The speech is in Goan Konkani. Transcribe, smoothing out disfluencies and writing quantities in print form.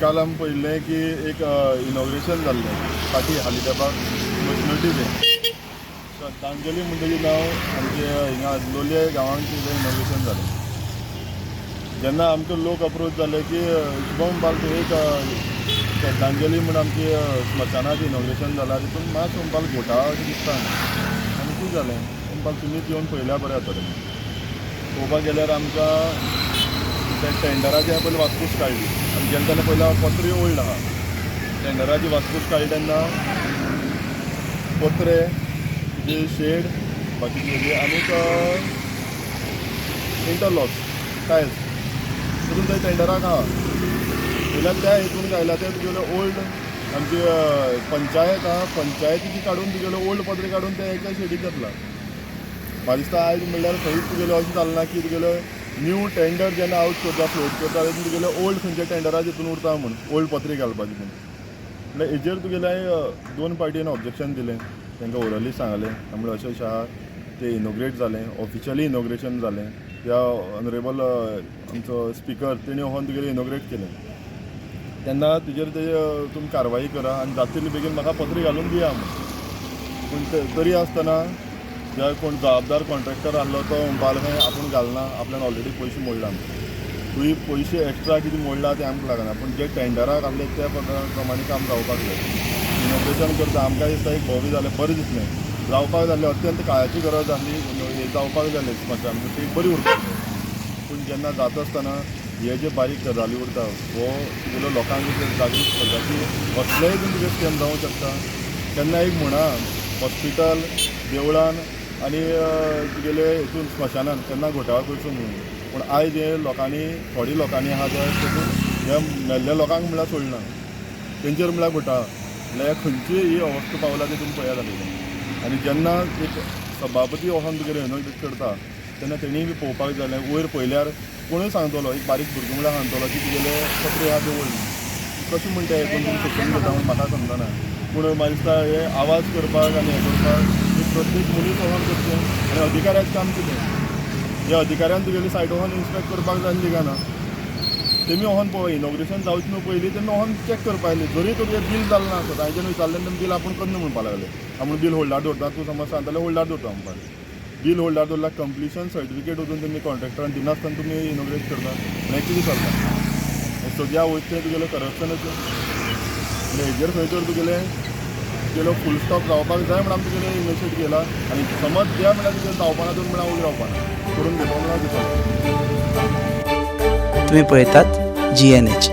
काल आमी पळयल्लें की एक इनॉग्रेशन जाल्लें फाटीं हालीं तेंपार मशनटीचें श्रद्धांजली म्हणटकीर नांव आमचे हिंगा लोलये गांवांत तेजें इनॉग्रेशन जालें. जेन्ना आमकां लोक अप्रोच जाले की शुभम म्हणपाक एक श्रद्धांजली म्हूण आमची स्मशानात इनॉग्रेशन जालां, तितून मातशें म्हणपाक घोटाळा अशें दिसता. आनी कितें जालें म्हणपाक तुमीच येवन पळयल्यार बरें जातलें. पळोवपाक गेल्यार आमकां त्या टेंडराची हांवें पयलीं वासपूस काडली आनी गेले तेन्ना पयलीं पत्रे ओल्ड आहा. टेंडराची वासपूस काडली तेन्ना पत्रे, तुजे शेड, बाकी तुगेली आनीक इंटरलॉक्स टायल्स तितून थंय टेंडराक आहा. जाल्यार त्या हितून घायला ते तुगेले ओल्ड आमची पंचायत आहा, पंचायतीची काडून तुगेले ओल्ड पत्रे काडून ते एका शेडीक घातला. म्हाका दिसता आयज म्हणल्यार खंयच तुगेलें अशें जालें ना की तुगेले न्यू टेंडर जेन्ना आवट करता, फ्लोट करता, तेतून तुगेले ओल्ड खंयच्या टेंडराक तितून उरता म्हूण ओल्ड पत्रे घालपाचे म्हूण. म्हणल्यार हेजेर तुगेलें हांवें दोन पार्टीन ऑब्जेक्शन दिलें. तांकां ओरली सांगलें म्हणल्यार अशें अशें आहा, तें इनॉग्रेट जालें, ऑफिशियली इनॉग्रेशन जालें. त्या ऑनरेबल आमचो स्पिकर तेणी वचोन तुगेलें इनॉग्रेट केलें तेन्ना तुजेर ते तुमी कारवाई करा आनी जाता तितले बेगीन म्हाका पत्र घालून दिया म्हूण. पूण तरी आसतना जे कोण जबाबदार कॉन्ट्रॅक्टर आहलो तो म्हणपाक लागलो आपूण घालना, आपल्यान ऑलरेडी पयशे मोडला. तुवें पयशे एक्स्ट्रा कितें मोडला तें आमकां लागना, पूण जे टेंडराक आहले त्या प्रमाणे काम जावपाक जाय. इनॉग्रेशन करता आमकां दिसता एक भव्य जालें, बरें दिसलें, जावपाक जाल्लें, अत्यंत काळाची गरज आहली, हें जावपाक जालें, स्मशान ती बरी उरपाक जाय. पूण जेन्ना जाता आसतना हे जे बारीक गजाली उरता हो तुगेलो लोकांक जागृत करता की कसलेय तुमगे स्कॅम जावंक शकता. केन्ना एक म्हणा हॉस्पिटल, देवळान आनी तुगेले हितून स्मशानान केन्ना घोटाळो करचो न्हू. पूण आयज हे लोकांनी, थोडी लोकांनी आहा ते तितून हे मेल्ल्या लोकांक म्हणल्यार सोडना, तेंचेर म्हणल्यार घोटाळा. म्हणल्यार खंयची ही अवस्था पावला ती तुमी पळयात जालें. आनी जेन्ना एक सभापती वचोन तुगेलें इनॉग्रेट करता तेन्ना तेणीय बी पळोवपाक जाय. वयर पळयल्यार कोणूय सांगतलो, एक बारीक भुरगो म्हणल्यार सांगतलो की तुगेले पत्रे आहा ते ओल्ड. कशें म्हणटा हेतून तुमी शिक्षण घेता म्हूण म्हाका समजना. पूण म्हाका दिसता हे आवाज करपाक आनी हें करपाक एक प्रत्येक मनीस वचोन करचें. आनी अधिकाऱ्याचें काम कितें, हे अधिकाऱ्यान तुगेली सायट वचोन इन्स्पेक्ट करपाक जाय आसली काय ना? तेमी वचोन पळय, इनॉग्रेशन जावचें न्हू पयलीं तेमी वचोन चॅक करपा आसलें. जरी तुगे बील जालें ना आसत, तांच्यान विचारलें तेमी बील आपूण करना म्हणपाक लागले. आपूण बील होल्डार दवरता, तूं समज सांगता जाल्यार होल्डार दवरता म्हणपाक. बील होल्डार दवरल्यार कंप्लिशन सर्टिफिकेट वचून तुमी कॉन्ट्रॅक्टरान दिनासतना तुमी इनॉग्रेट करता म्हणल्यार कितें चलता हें सगळ्या वयता तें तुगेलें करप्शनच. म्हणल्यार हेजेर खंय तर तुगेलें तुगेलो फूल स्टॉप जावपाक जाय म्हण आमी तुगेलें इनिशिएट केला. आनी समज त्या म्हणल्यार तुगेलें जावपाना दोन म्हळ्यार वगी रावपाना, करून घेवपा म्हणल्यार दिसता. तुम्ही पळयतात जीएनएच.